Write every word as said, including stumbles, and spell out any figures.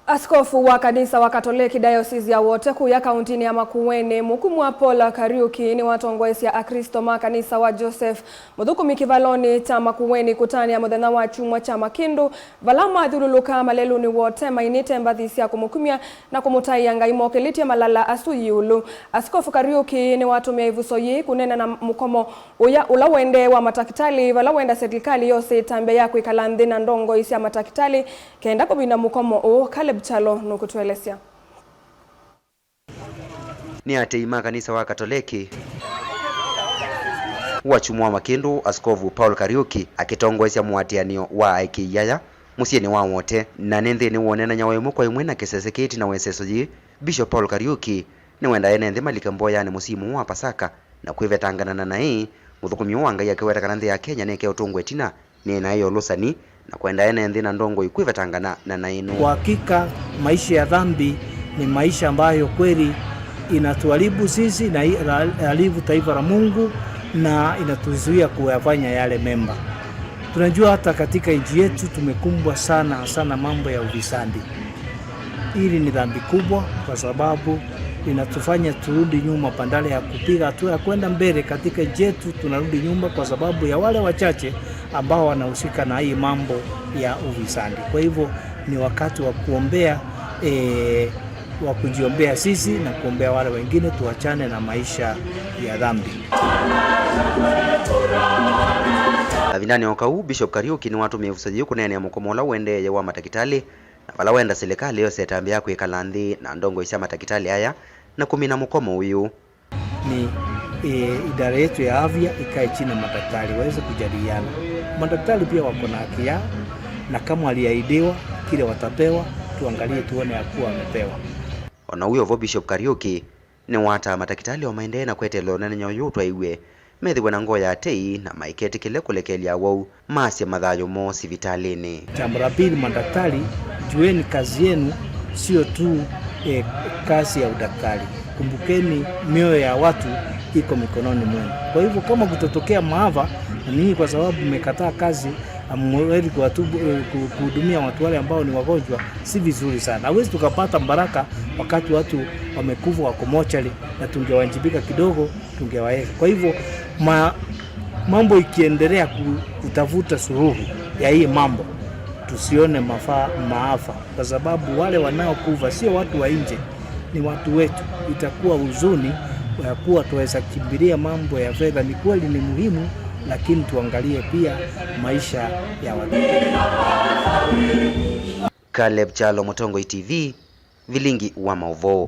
Askofu wa kanisa wa Katoleki Diocese ya Wote kũya kauntinĩ ya Makueni, Mũkumwa Paul Kariuki, nĩwatongoesya Aklĩsto ma kanisa wa Joseph Mũthũkũmi kĩvalonĩ kya Makueni kũtanĩa mũthenya wa kyumwa kya Makĩndũ, vala mathyũlũlũka malelũnĩ Wote mainĩte mbathi sya kũmũkumya na kũmũtaĩa Ngai mokĩlĩtye malala asu ĩũlũ. Askofu Kariuki nĩwatũmĩa ĩvuso yĩĩ kũneena na mũkomo ũya ũla ũendee wa matakĩtalĩ, vala wenda silikalĩ yose ĩtambya ya kwĩkala nthĩ na ndongoi sya matakĩtalĩ kenda kũvina mũkomo ũũ. Caleb Kyalo nũkũtũelesya. Nĩ aatĩĩi ma kanisa wa Katoleki. Wakyumwa wa Makĩndũ, Askovu Paul Kariuki akĩtongoesya mũatĩanĩo wa aĩkĩĩi aya mũsyĩnĩ wa Wote. Na nĩ nthĩnĩ wa ũneenany'a wa ĩmwe kwa ĩmwe na kĩsese kĩĩ ĩtina wa ĩseso yĩĩ, Bishop Paul Kariuki nĩwendaa ene nthĩ malike mboyanĩ mũsyĩ mũu wa Pasaka na kwĩvetangana na naĩ, mũthũkũmi ũũ wa Ngai akĩweta kana nthĩ ya Kenya nĩkeũtũngwa ĩtina nĩ naĩ ya ũlũsani, na kwenda ene nthĩ na ndongoi kwĩvetangana na naĩ ĩno. Kwa hakika, maisha ya dhambi ni maisha ambayo kweli inatuharibu sisi na inaharibu taifa la Mungu na inatuzuia kuyafanya yale mema. Tunajua hata katika nchi yetu tumekumbwa sana sana mambo ya ufisadi. Hili ni dhambi kubwa kwa sababu linatufanya turudi nyuma badala ya kupiga hatua ya kwenda mbele. Katika nchi yetu tunarudi nyuma kwa sababu ya wale wachache ambao wanahusika na hii mambo ya ufisadi. Kwa hivyo ni wakati wa kuombea, eh, wa kujiombea sisi na kuombea wale wengine, tuachane na maisha ya dhambi. Kavindanĩ o kau, Bishop Kariuki nĩwatũmĩe ĩvuso yĩĩ kũneenea mũkomo ũla ũendeeye wa matakĩtalĩ, na vala wenda silikalĩ yose ĩtambya ya kwĩkala nthĩ na ndongoi sya matakĩtalĩ aya na kũmina mũkomo ũyũ. Ni, eh, idara yetu ya afya ikae chini na madaktari waweze kujadiliana. Madaktari pia wako na haki yao, na kama waliahidiwa kile watapewa, tuangalie tuone ya kuwa wamepewa. O na wĩ o vo, Bishop Kariuki nĩwataa matakĩtalĩ o maendee na kweteela ũneenany'a ũyũ ũtwaĩw'e, methĩwe na ngoo ya tei na maiketĩkĩle kũlekelya awau maasye mathayũ moo sivitalĩnĩ. Jambo la pili, madaktari, jueni kazi yenu sio tu, eh, kazi ya udaktari. Kumbukeni, mioyo ya watu iko mikononi mwenu. Kwa hivyo, kama kutotokea maafa, na ninyi kwa sababu mmekataa kazi, hamwezi kuwatubu, eh, ku-, kuhudumia watu wale ambao ni wagonjwa, si vizuri sana. Hawezi tukapata baraka wakati watu wamekufa, wako mochari, na tungewajibika kidogo, tungewaweka. Kwa hivyo, ma-, mambo ikiendelea ku-, kutafuta suluhu ya hii mambo, tusione mafa-, maafa, kwa sababu wale wanaokufa sio watu wa nje, ni watu wetu. Itakuwa huzuni ya kuwa tuweza kimbilia mambo ya fedha. Ni kweli ni muhimu, lakini tuangalie pia maisha ya watu. Caleb Kyalo, Mũtongoi T V, Vilingi wa Maũvoo.